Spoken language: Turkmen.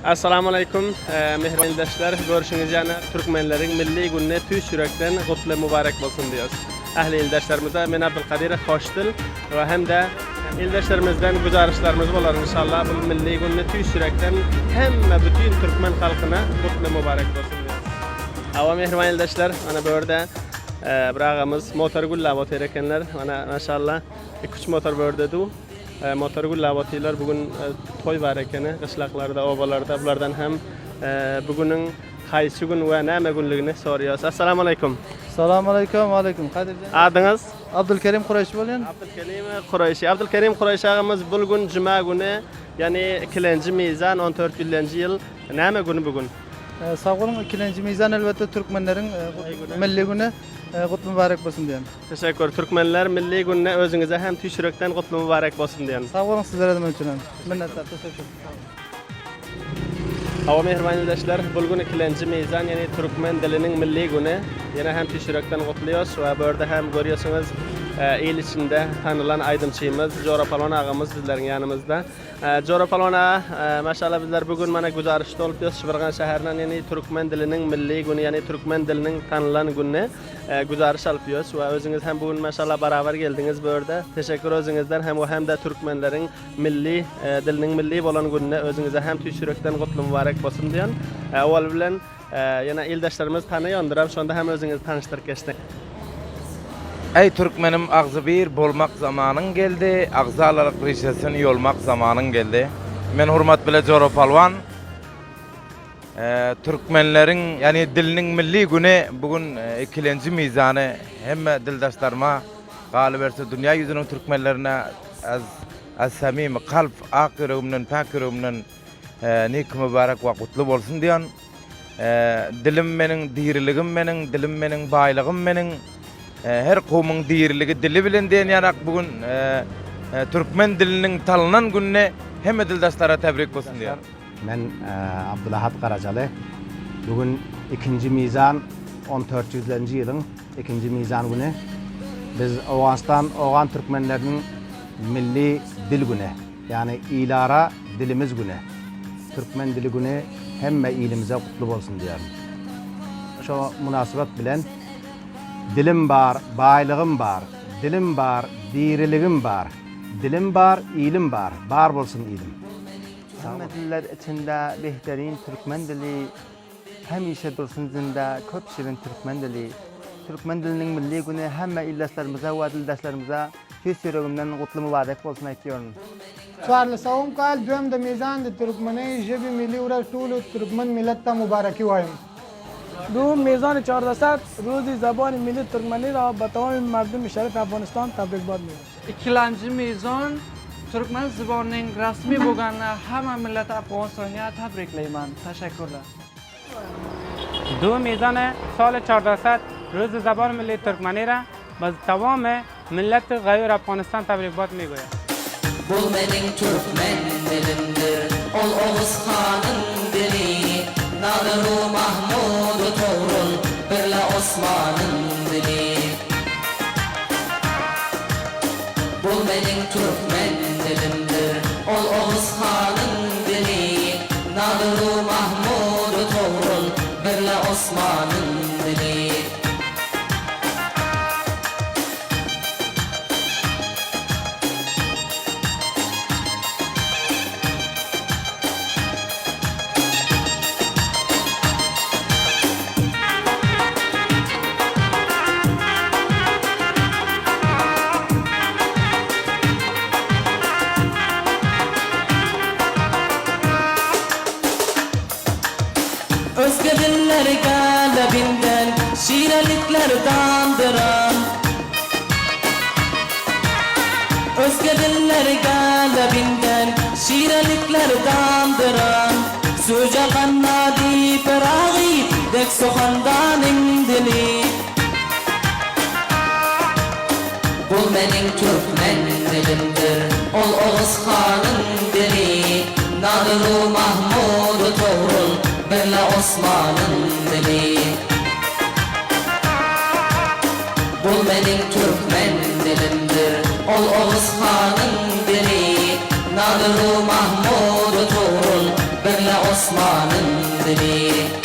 Assalamu aleýkum, mähriban ildeşler! Görşüňiz ýaly, türkmenleriň milli gününi tüýs ýürekden gutly mübarek bolsun diýýäs. Ähli ildeşlerimize men Abdulkadyr Hoşdil we hem-de ildeşlerimizden güzaryşlarymyz bolar inşallah bu milli gününi tüýs ýürekden hemme bütin türkmen halkyna gutly mübarek bolsun diýýäs. Hawa mähriban ildeşler, mana bu ýerde bir agamyz motor güllap otyr ekenler. Mana maşallah iki-üç motor bu ýerde du. Motor güllap otyrlar. Bu gün toý bar ekeni gyşlaklarda, obalarda. Bulardan hem bu günüň haýsy gün we näme günlügini soraýas. Assalamu aleýkum. Salam aleýkum, aleýkum. Kadir jan. Adyňyz? Abdulkerim Kuraýşy bolýan. Abdulkerim Kuraýşy. Abdulkerim Kuraýşy agamyz bul gün juma güni, ýagny ikilenji mizan 14 ýüzlenji ýyl näme güni bu gün? Sag boluň. Ikilenji mizan elbetde türkmenleriň milli güni. Gutly mübarek bolsun diýen. Teşekkür. Türkmenler milli gününe özüňize hem tüýs ýürekden gutly mübarek bolsun diýen. Sag boluň sizlere de men üçin hem. Minnetdar. Teşekkür. Hawa mähriban ildeşler, bul gün ikilenji mizan ýagny türkmen diliniň milli güni. Ýene hem tüýs ýürekden gutlyýos we bu ýerde hem görýosiňiz il içinde tanylan aýdymçymyz Jora Palwan agamyz bizleriň ýanymyzda. Jora Palwan aga, maşallah bizler bu gün mana güzarişde bolup ýörüs Şybyrgan şäherinden ýagny türkmen diliniň milli güni ýagny türkmen diliniň tanylan güni güzariş alyp ýörüs we özüňiz hem bu gün maşallah barabar geldiňiz bu ýerde. Teşekkür özüňizden hem we hem-de türkmenleriň milli diliniň milli bolan gününe özüňize hem tüýs ýürekden gutly mübarek bolsun diýen. Owal bilen ýene ildeşlerimiz tanaýandyram şonda hem özüňizi tanyşdyryp geçseň. Eý türkmenim agzybir bolmak zamanyň geldi agzalalyk rişesini ýolmak zamanyň geldi. Men Hurmat bile Jora Palwan. Türkmenleriň ýagny diliniň milli güni bu gün ikilenji mizany hemme dildaşlaryma galyberse dünýä ýüzüniň türkmenlerine az az samimi kalp ak ýüregimden päk ýüregimden nik mübarek we gutly bolsun diýen. Dilim meniň diriligim meniň dilim meniň baýlygym meniň her kowmuň diriligi dili bilen diýen ýanak bu gün türkmen diliniň talynan gününe hemme dildaşlara täbrik bolsun diýen. Men Abdulahat Garajaly. Bu gün ikinji mizan on tört ýüzlenji ýylyň ikinji mizan güni. Biz Owganystan owgan türkmenleriniň milli dil güni, ýagny ilara dilimiz güni, türkmen dili güni hemme ilimize gutly bolsun diýerin. Şo mynasybat bilen Dilim bar, baýlygym bar, dilim bar, diriligim bar, dilim bar, ilim bar, bar bolsun ilim. Hemme diller içinde behterin türkmen dili Hemişe dursun zinde köp şirin türkmen dili. Türkmen diliniň milli güni hemme ildeşlerimize we dildeşlerimize tüýs ýüregimden gutly mübarek bolsun aýtýaryn. څوارلسوم کال دویم د میزان د ترکمنۍ ژبې ملي ورځ ټولو ترکمن ملت ته مبارکي وایم. دوم میزان چهاردهصد روز زبان ملی ترکمنی را به تمام مردم شریف افغانستان تبریک باد میگویم. Ikilenji mizan Türkmen zibonynyň rasmi bolganyna hemme milleti Afganistanya tabrikleýman. Teşekkürler. دو میزان سال 1400 روز زبان ملی ترکمنی را به تمام ملت غیور افغانستان تبریک باد میگویم. Bul meniň türkmen dilimdir, ol Oguz hanyň dili, Nadyr-u Mahmud-u Togrul birle Osmanyň dili. Bul meniň türkmen dilimdir, ol Oguz hanyň dili, Nadyr-u Mahmud-u Togrul birle Osmanyň dili. Özge diller gälebinden şirelikler damdyran. Özge diller gälebinden şirelikler damdyran. Süje gannady Pyragy dek suhandanyň dili. Bul meniň türkmen dilimdir, ol Oguz hanyň dili, Nadyr-u Mahmud-u Togrul birle Osmanyň dili. Bul meniň türkmen dilimdir, ol Oguz hanyň dili, Nadyr-u Mahmud-u Togrul birle. Osmanyň dili.